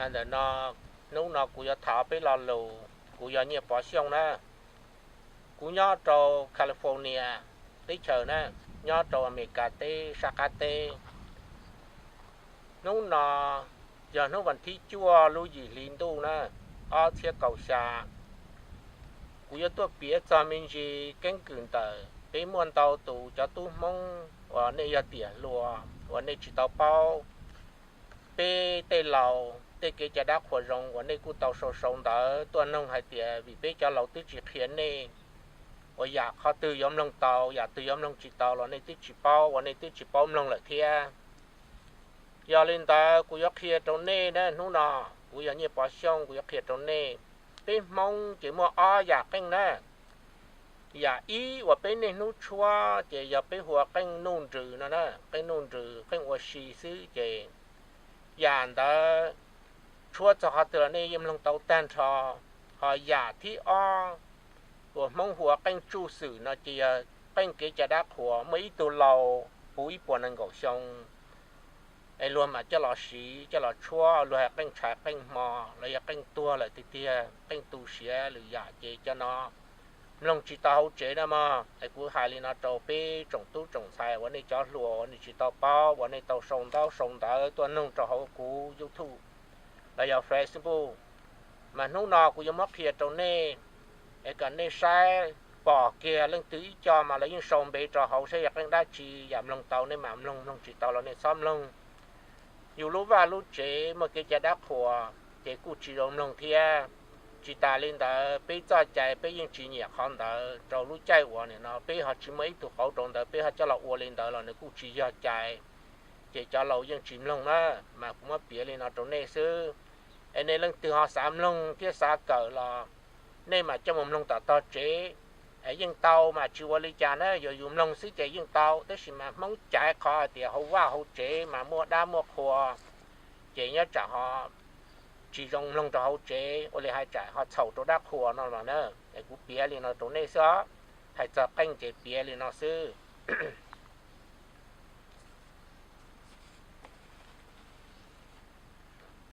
Ntawm no, hnub no kuv yuav tham peb lo lus. Kuv yog Nyiaj Pov Xyooj na. Kuv nyob rau California teb chaws na, nyob rau Amelikas teb sab qab teb. Hnub no yog hnub vas thib cuaj lub yim hli ntuj na, ob txhiab kaum xya. Kuv yuav tuaj piav txog me ntsis keeb kwm ntawm peb muaj ntau tus cov tub Hmoob uas nej yog tiam hluas uas nej tsis tau paub. Peb tej laus tej kev cai dab qhuas zoo uas nej kuj tau sau sau ntawv tuaj noog hais tias vim peb cov laus twb tsis qhia nej uas yam qhov twg yuav mloog tau, yam twg yuav mloog tsis tau los nej twb tsis paub, uas nej twb tsis paub mloog lawm thiab. Yog li ntawd kuv yuav qhia rau nej na, hnub no kuv yog Nyiaj Pov Xyooj, kuv yuav qhia rau nej. Peb Hmoob ces muaj ob yam qeej na. Yam ib uas peb niaj hnub tshuab ces yog peb hu ua qeej nuj nrws no na, qeej nuj nrws, qeej ua si xwb ces yam ntawd tshuab txog qhov twg los nej yeej mloog tau tag nrho. Ho yam thib ob uas Hmoob hu ua qeej tsuj xwm no ces yog qeej kev cai dab qhuas, muaj ib tug laus puv ib puas nees nkaum xyoo es luag mam coj los siv coj los tshuab, luag hais qeej tshais qeej hmo los yog qeej tuag lawm tiag tiag, qeej tu siav lwm yam ces cov no mloog tsis tau hauv tsev na mog. Es kuv hais li no rau peb tsoom tub tsoom ntxhais uas nej cov hluas uas nej tsis tau paub, uas nej tau sau ntaub sau ntawv tuaj noog rau hauv kuv YouTube los yog Facebook, mas hnub no kuv yuav muab qhia rau nej es kom nej saib pom kiag leej twg ib co mas lawv yeej sau npe rau hauv saib yog qeej dab tsi, yam mloog tau nej mam mloog, mloog tsis tau los nej txhob mloog. Yus lub vaj lub tsev muaj kev cai dab qhuas ces kuj tsis zoo mloog thiab. Tsis tas li ntawd peb txoj cai peb yeej tsis nyiam qhov ntawd rau lub caij uas nim no peb ho tsis muaj ib tug qauv rau ntawd peb ho coj los ua li ntawd los nws kuj tsis yog cai. Ces cov laus yeej tsis mloog na, mas kuv muab piav li no rau nej xwb. Es nej leej twg ho xav mloog thiab xav kawm los nej mam coj mus mloog tom tog tsev es yeej tau mas tsis ua li cas na, yog yus mloog xwb ces yeej tau, tab sis mas Hmoob caiv qhov hais tias hauv vaj hauv tsev mas muaj dab muaj qhua, ces nyob tsam ho tsis zoo mloog rau hauv tsev, ua li hais tsam ho txhaum rau dab qhuas no los na. Es kuv piav li no rau nej xwb os, hais txog qeej ces piav li no xwb.